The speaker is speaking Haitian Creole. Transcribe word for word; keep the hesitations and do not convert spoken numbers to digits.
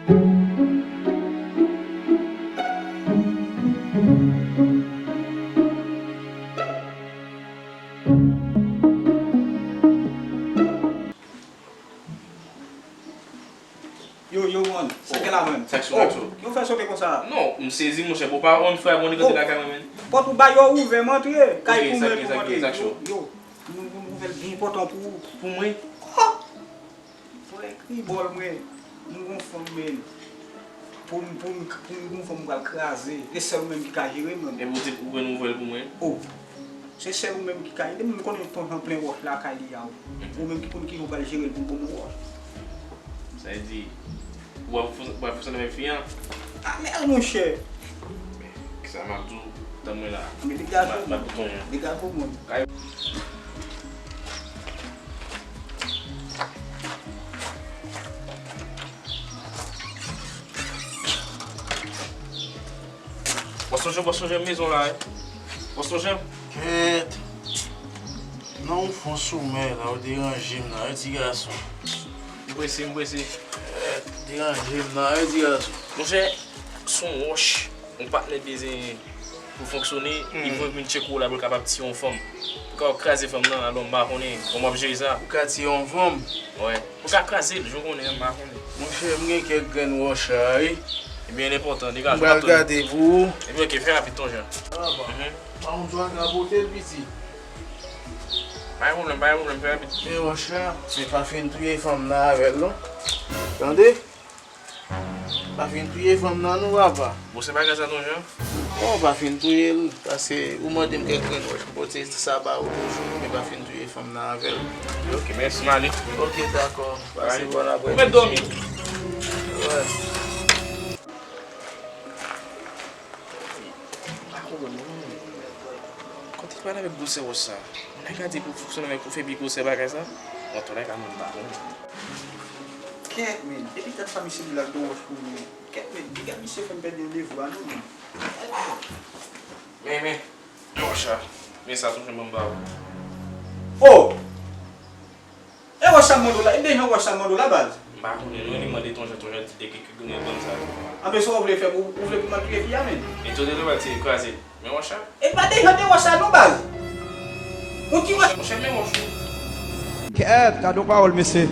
Yo, yo, man, sa k gen la menm? Sa k sou, sa k sou? Yo fè sote konsa. Non, m sezi, monchè. Bon, pa yon frè, bon, li rete lakay mwen, men. Pòt ou ba yo ouvè, m antre. Kay pou mwen, pou m antre. Yo, yo, nou, nou, nouvèl byen enpòtan pou ou. Pou mwen? Oh! Frè, kribòl mwen. M gon fanm, men. Pou m, pou m, pou m gon fanm, m pral kraze. E sèl ou menm ki ka jere m, men. Epi ou di ou gen nouvèl pou mwen? Oh. Se sèl ou menm ki ka ede m. M konnen Ton Jan plen wòch lakay li a, wi. Ou menm ki konn kijan w pral jere l pou l ban mwen wòch. Sa vle di, w ap fon-, w ap fonksyone avèk fi an? Ah, mèd, monchè. Kisa m ap di w? Tann mwen la. Men degaje w, m ap, m ap di Ton Jan. Degaje w, mwen. Kay. W ap sonje, w ap sonje mezon la, wi. W ap sonje? Kèt. Non, ou fon soumè la, ou deranje m nan, wi, ti gason. M prese, m prese. Kèt, deranje m nan, wi, ti gason. Monchè, s on wòch, yon patnè bezwen pou fonksyone, li vin tcheke w la pou l kapab tiye yon fanm. Ou ka kraze fanm nan, alò m pa konnen kòman w ap jere sa. Ou ka tiye yon fanm? Wi. Ou ka kraze l, jan w konnen an, m pa konnen. Monchè, m gen kèk grenn wòch la, wi. Ebyen, l enpòtan, degaje w. M pral gade pou ou. Ebyen, ok, fè rapid, Ton Jan. Sa va. Mhm. Pa yon dwa ka pote l, piti. Pa gen pwoblèm, pa gen pwoblèm, fè rapid. Men wòch la, se pa fin touye fanm nan avè l, non. Tande? Pa fin touye fanm nan non, papa. Bon, se bagay sa, Ton Jan? Bon, pa fin touye l, paske ou mande m kèk grenn wòch, m pote sa ba ou toujou, men pa fin touye fanm nan avè l. Ok, mèsi, m ale. Ok, dakò. Pase bòn aprèmidi. Ou mèt dòmi. Wi. M pa konprann non. Kote l pral avèk gwosè wòch sa? Moun nan gade pou fonksyone avèk, pou fè pi gwosè bagay sa? Bon, Ton Jan ka mande m pa konnen. Kèt, men. Epi gad sa misye di la, l gen wòch pou mwen. Kèt, men. Degaje misye fè m pèdi randevou a non, men. Men, men. Wòch sa. Men sa, Ton Jan ban m ba ou. Oh! E wòch sa m mande w la, e dejan wòch sa m mande w la, baz. M pa konnen non, li mande Ton Jan, Ton Jan di te gen ki grenn bann sa. Anben sa w vle fè pou, ou vle pou m al touye fi a, men? E tou de tou pral tire kraze. Men wòch sa. E pa dejan de wòch sa non, baz. Ou ti wòch. Monchè, men wòch ou. Kèt, gade yon pawòl, mesye.